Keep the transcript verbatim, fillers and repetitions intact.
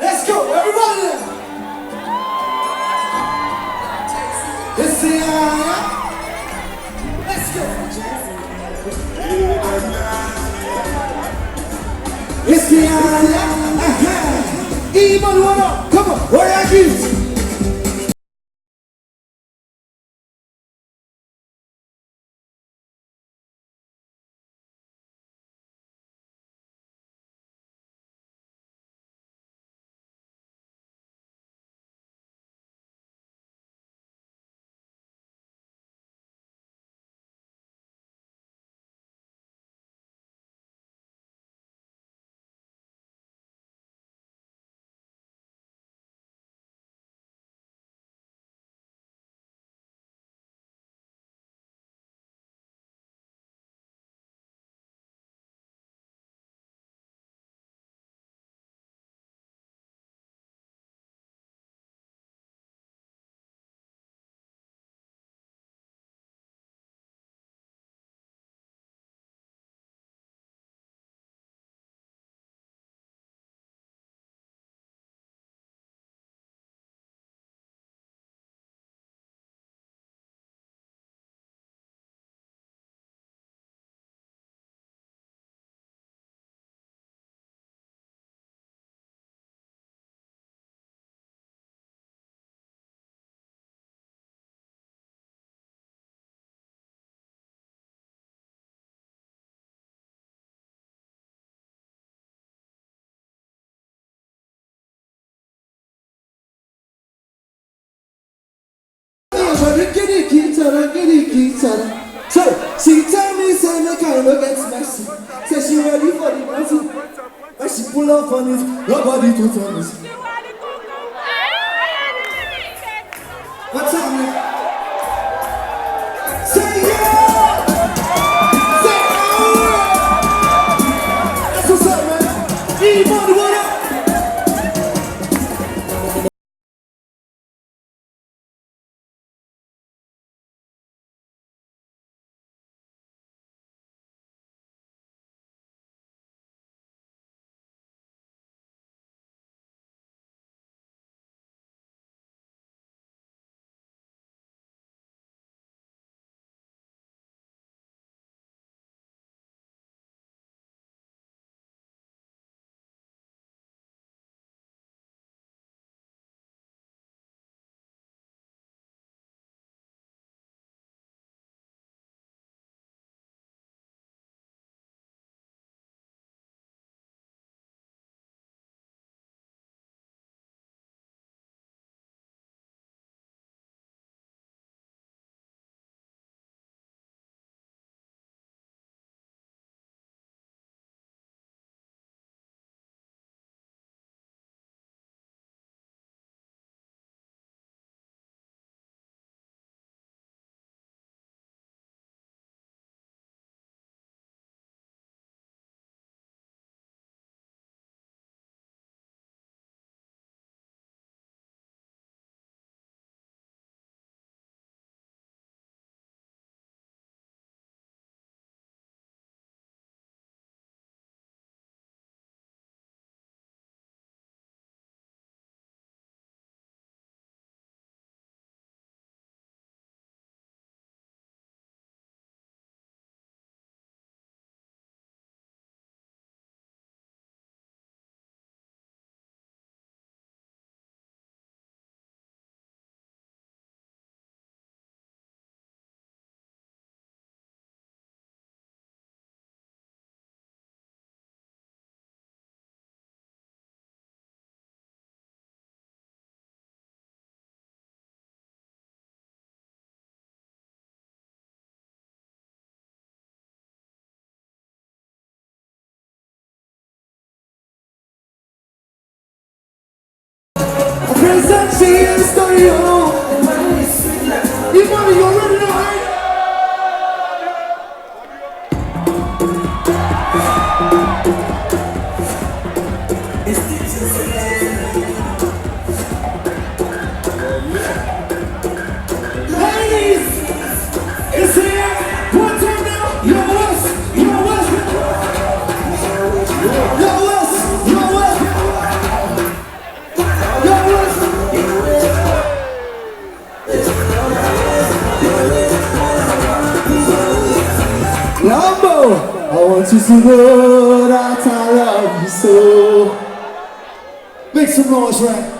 Let's go, everybody! Let's see, uh, let's go. Let's see, uh, uh-huh. Ebon, what up? Come on, what are you? So she tell me say make I no get mercy. Say she ready for the dancing. When she pull up on it, nobody to tell me. What's up, man? Say yeah! Say oh! That's what's up, man. Ebon, what up? Present to you, story, oh. You know, you already know, right? Ladies, it's here. One time now. Your worst, your worst, your worst. It's the world that I love you so. Make some noise, right?